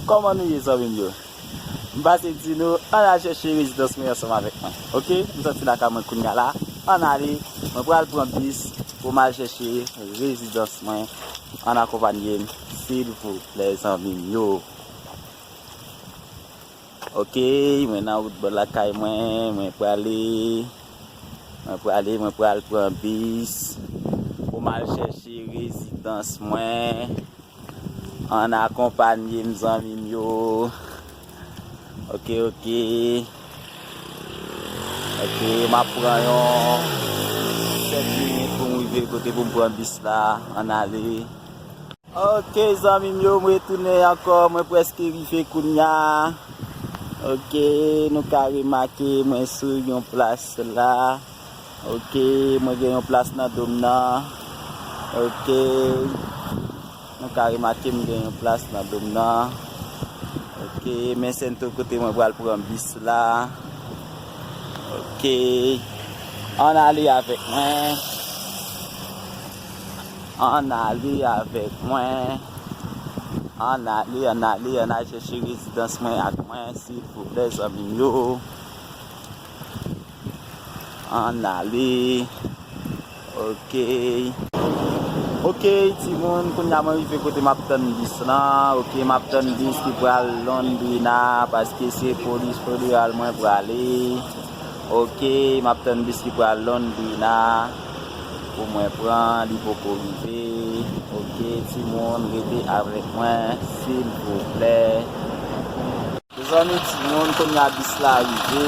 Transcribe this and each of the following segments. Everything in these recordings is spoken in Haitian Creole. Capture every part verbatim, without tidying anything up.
Kòman nou ye, zanmi m yo? M pase di nou, ann al chèche rezidans mwen ansanm avèk mwen. Oke? M sòti lakay mwen kounye a la. Ann ale, mwen pral pran bis pou m al chèche rezidans mwen. Ann akonpanye m, silvouplè, zanmi m yo. Oke, mwen nan wout bò lakay mwen, mwen prale, mwen prale, mwen pral pran bis pou m al chèche rezidans mwen. Ann akonpanye m, zanmi m yo. Oke, oke. Oke, m ap pran yon sèt minit pou m rive kote pou m pran bis la. Ann ale. Oke, zanmi m yo, m retounen ankò. Mwen prèske rive kounye a. Oke, nou ka remake mwen sou yon plas la. Oke, mwen gen yon plas nan do m nan. Oke. Nou ka remake m gen yon plas nan do m nan. Oke, men sènto kote mwen pral pran bis la. Oke. Ann ale avèk mwen. Ann ale avèk mwen. Ann ale, ann ale, ann al chèche rezidans mwen ak mwen, silvouplè, zanmi m yo. Ann ale. Oke. Oke, timoun, kounye a mwen rive kote m ap tann bis lan. Oke, m ap tann bis ki pral Londrina, paske se polis federal mwen prale. Oke, m ap tann bis ki pral Londrina pou mwen pran, li poko rive. Oke, timoun, rete avèk mwen, silvouplè. Mezanmi, timoun, kounye a bis la rive.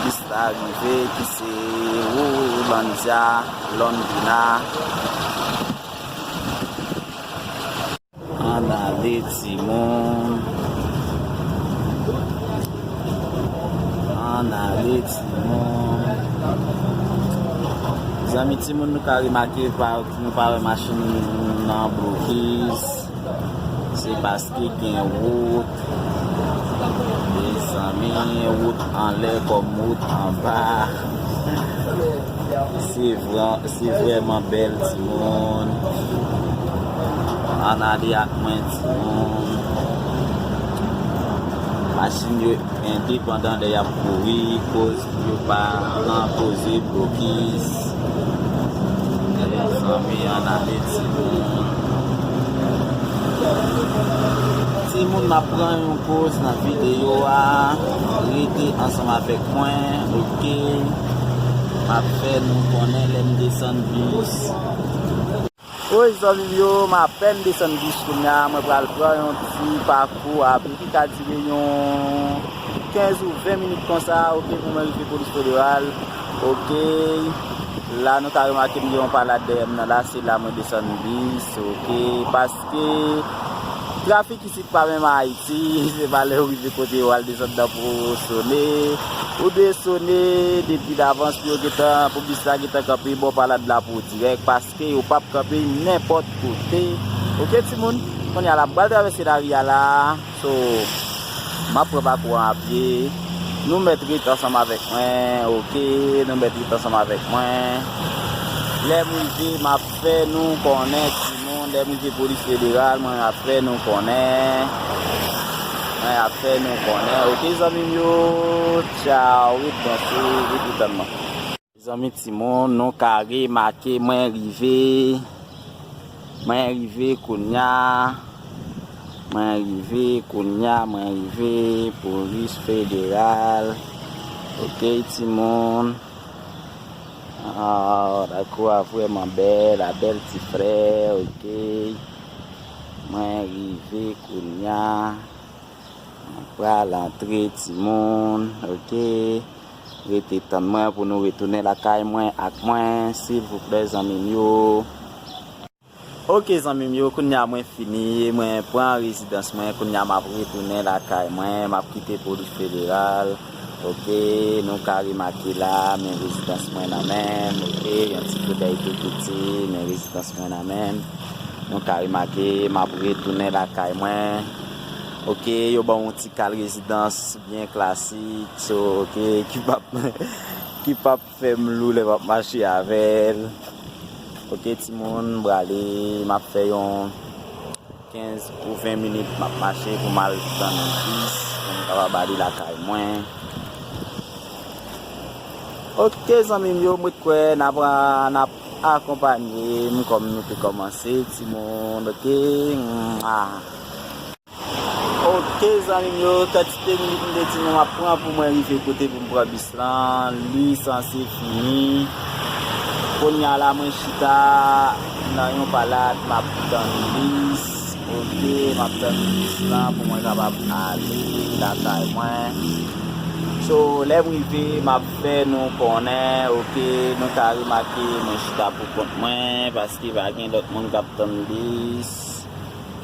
Bis la rive, ki se Rolandia Londrina. Ann ale, timoun. Ann ale, timoun. Zanmi, timoun, nou ka remake pa, nou pa wè machin nan blokis. Se paske gen wout. Mezanmi, wout anlè kòm wout anba. Se vra-, se vrèman bèl, timoun. Ann ale ak mwen, timoun. Machin yo endepandan lè y ap kouri, koz yo pa nan koze blokis. Mezanmi, ann ale, timoun. Timoun, m ap pran yon poz nan videyo a. Rete ansanm avèk mwen, oke? M ap fè nou konnen lè m desann bis. Wi, zanmi m yo, m apèn desann bis kounye a, mwen pral pran yon ti pakou a pye ki ka dire yon kenz ou ven minit konsa, oke, pou mwen rive polis federal, oke. La, nou ka remake m gen yon palad dèyè m nan la, se la mwen desann bis, oke, paske trafik isit pa menm Ayiti, se pa lè ou rive kote yo al desann nan pou ou sone, ou dwe sone depi davans pou yo gentan, pou bis la gentan kanpe bò palad la pou ou dirèk, paske ke yo p ap kanpe nenpòt kote. Oke, timoun? Kounye a la, m pral travèse lari a la. So, m ap pran pakou an apye. Nou mèt ret ansanm avèk mwen, oke? Nou mèt ret ansanm avèk mwen. Lè m rive, m ap fè nou konnen, timoun. Lè m rive polis federal, mwen ap fè nou konnen. Mwen ap fè nou konnen. Oke, zanmi m yo? Tchaw, ret branche, ret ret tann mwen. Mezanmi, timoun, nou ka remake mwen rive. Mwen rive kounye a. Mwen rive kounye a, mwen rive polis federal. Oke, timoun. Ah, lakou a vrèman bèl, a bèl ti frè, oke. Mwen rive kounye a. Mwen pral antre, timoun, oke. Rete tann mwen pou nou retounen lakay mwen ak mwen, silvouplè, zanmi m yo. Oke, zanmi m yo, kounye a mwen fini, mwen pran rezidans mwen, kounye a m ap retounen lakay mwen, m ap kite polis federal. Oke, nou ka remake la, men rezidans mwen nan men m, oke, yon ti koutèy tou piti, men rezidans mwen nan men m. Nou ka remake, m ap retounen lakay mwen. Oke, yo ban m yon ti kal rezidans byen klasik, so, oke, ki p ap, ki p ap fè m lou lè m ap mache avè l. Oke, timoun, m prale, m ap fè yon, kenz ou ven minit m ap mache pou m al tann bis pou m kapab ale lakay mwen. Oke, zanmi m yo, mwen kwè n ap, n ap akonpanye m kòm nou te kòmanse, timoun, oke? Mwa. Oke, zanmi m yo, kantite minit m te di nou m ap pran pou mwen rive kote pou m pran bis lan, li sanse fini. Kounye a la, mwen chita nan yon palad, m ap tann bis. Oke, m ap tann bis lan pou mwen kapab ale lakay mwen. So, lè m rive, m ap fè nou konnen, oke, nou ka remake mwen chita pou kont mwen, paske pa gen lòt moun k ap tann bis.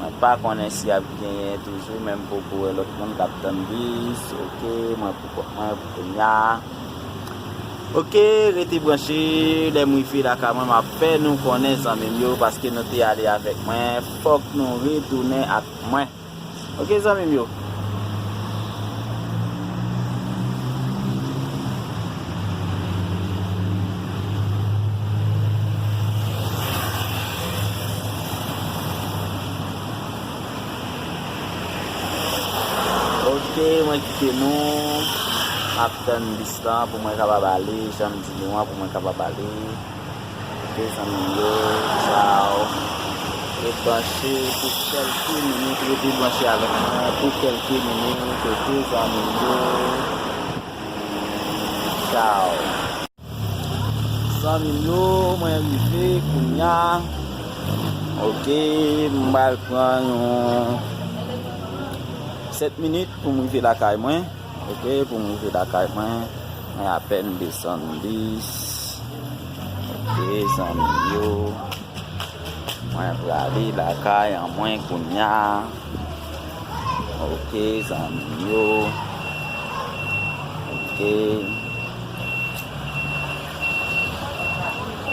Mwen pa konnen si ap genyen toujou, men m poko wè lòt moun k ap tann bis. Oke, mwen pou kont mwen pou kounye a. Oke, rete branche, lè m rive lakay mwen, m ap fè nou konnen, zanmi m yo, paske nou te ale avèk mwen, fòk nou retounen ak mwen. Oke, zanmi m yo. Oke, mwen kite nou. M ap tann bis lan pou mwen kapab ale, jan m di nou an, pou mwen kapab ale. Oke, zanmi m yo, tchao. Ret branche pou kèlke minit, rete branche avèk mwen pou kèlke minit, oke, zanmi m yo. Tchao. Zanmi m yo, mwen rive kounye a. Oke, m pral pran yon sèt minit pou m rive lakay mwen. Oke, pou m rive lakay mwen, mwen apèn desann bis. Oke, zanmi m yo. Mwen prale lakay an mwen kounye a. Oke, zanmi m yo. Oke.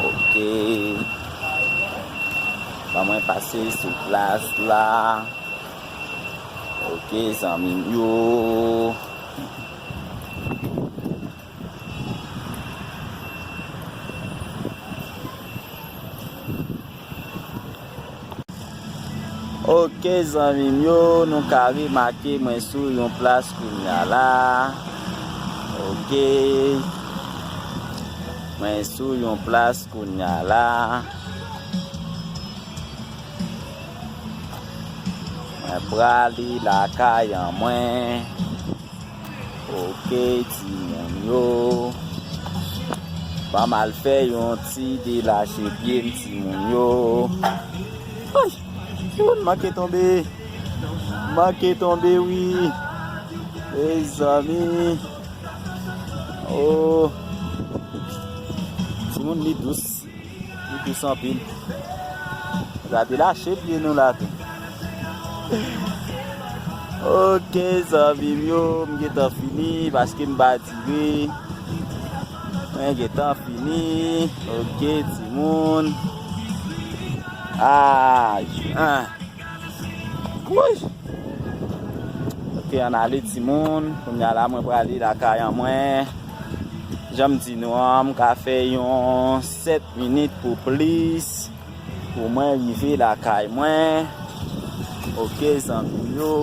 Oke. Ban mwen pase sou plas la. Oke, zanmi m yo. Oke, zanmi m yo, nou ka remake mwen sou yon plas kounye a la. Oke. Mwen sou yon plas kounye a la. Mwen prale lakay an mwen. Oke, timoun yo. Ban m al fè yon ti delache pye m, timoun yo. Ay, timoun manke tonbe. Manke tonbe, wi. Mezanmi. Oh. Timoun, li dous. Li dous anpil. Gade lache pye nou la tou. Oke, zanmi m yo, m gentan fini paske m pa dire. Mwen gentan fini. Oke, timoun. Ay, ah. Woy! Oke, ann ale, timoun. Kounye a la, mwen prale lakay an mwen. Jan m di nou an, m ka fè yon sèt minit pou plis pou mwen rive lakay mwen. Oke, zanmi m yo.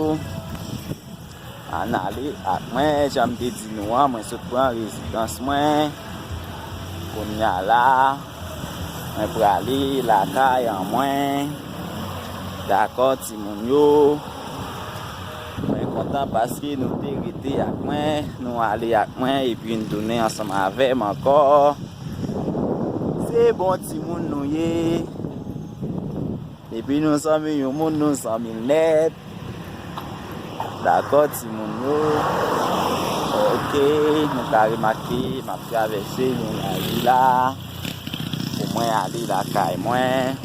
Ann ale ak mwen, jan m te di nou an, mwen sot pran rezidans mwen. Kounye a la, mwen prale lakay an mwen. Dakò, timoun yo. Mwen kontan paske nou te rete ak mwen, nou ale ak mwen, epi n tounen ansanm avè m ankò. Se bon timoun nou ye. Depi nou zanmi yon moun, nou zanmi l nèt. Dakò, timoun yo. Oke, nou ka remake, m ap travèse yon lari la. Pou mwen ale lakay mwen.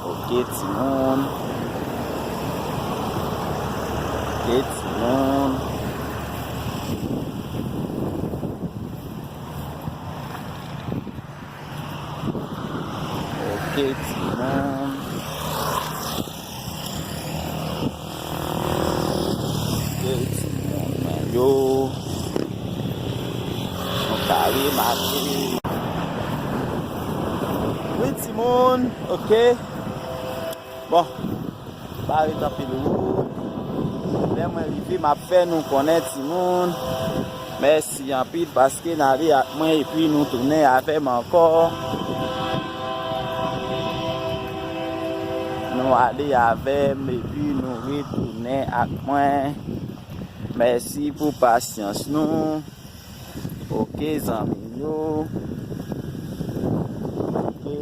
Oke, timoun. Oke, timoun. Oke, timoun. Oke, timoun mwen yo. Nou ka remake. Wi, timoun. Oke. Bon. Pa ret anpil wout. Lè mwen rive, m ap fè nou konnen, timoun. Mèsi anpil paske n ale ak mwen epi nou tounen avè m ankò. Nou ale avè m epi nou retounen ak mwen. Mèsi pou pasyans nou. Oke, zanmi yo. Oke.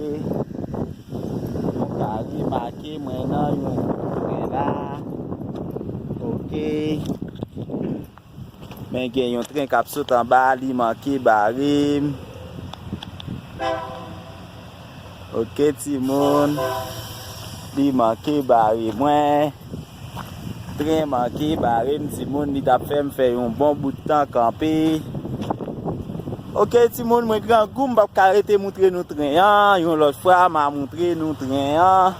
Nou ka remake mwen nan yon tren la. Oke. Men gen yon tren k ap sot anba, li manke bare m. Oke, timoun. Li manke bare mwen. Tren manke bare m, timoun, li t ap fè m fè yon bon bout tan kanpe. Oke, timoun, mwen grangou, m p ap ka rete moutre nou tren an. Yon lòt fwa, m a moutre nou tren an.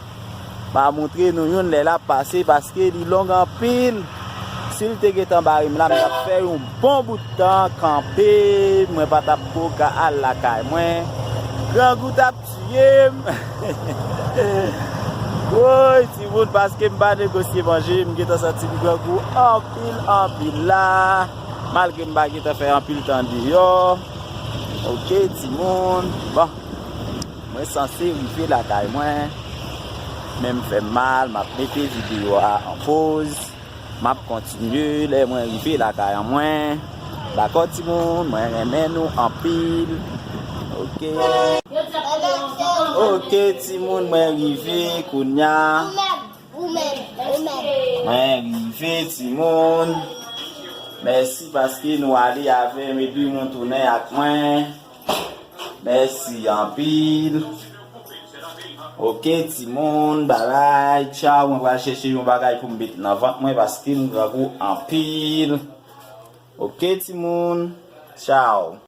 M a moutre nou youn lè l ap pase paske li long anpil. Si l te gentan bare m la, m t ap fè yon bon bout tan kanpe. Mwen pa t ap ko ka al lakay mwen. Grangou t ap tiye m. Woy, timoun, paske m pa negosye manje, m gentan santi m grangou anpil, anpil la. Malgre m pa gentan fè anpil tan deyò. Oke, timoun. Bon, mwen sanse rive lakay mwen. Men m fè m mal, m ap mete videyo a an poz. M ap kontinye lè mwen rive lakay an mwen. Dakò, timoun, mwen renmen nou anpil. Oke. Oke, timoun, mwen rive kounya. Mwen rive, timoun. Mèsi paske nou ale avè m epi nou tounen ak mwen. Mèsi anpil. Oke, timoun, babay, tchaw. Mwen pral chèche yon bagay pou m met nan vant mwen paske m grangou anpil. Oke, timoun, tchaw.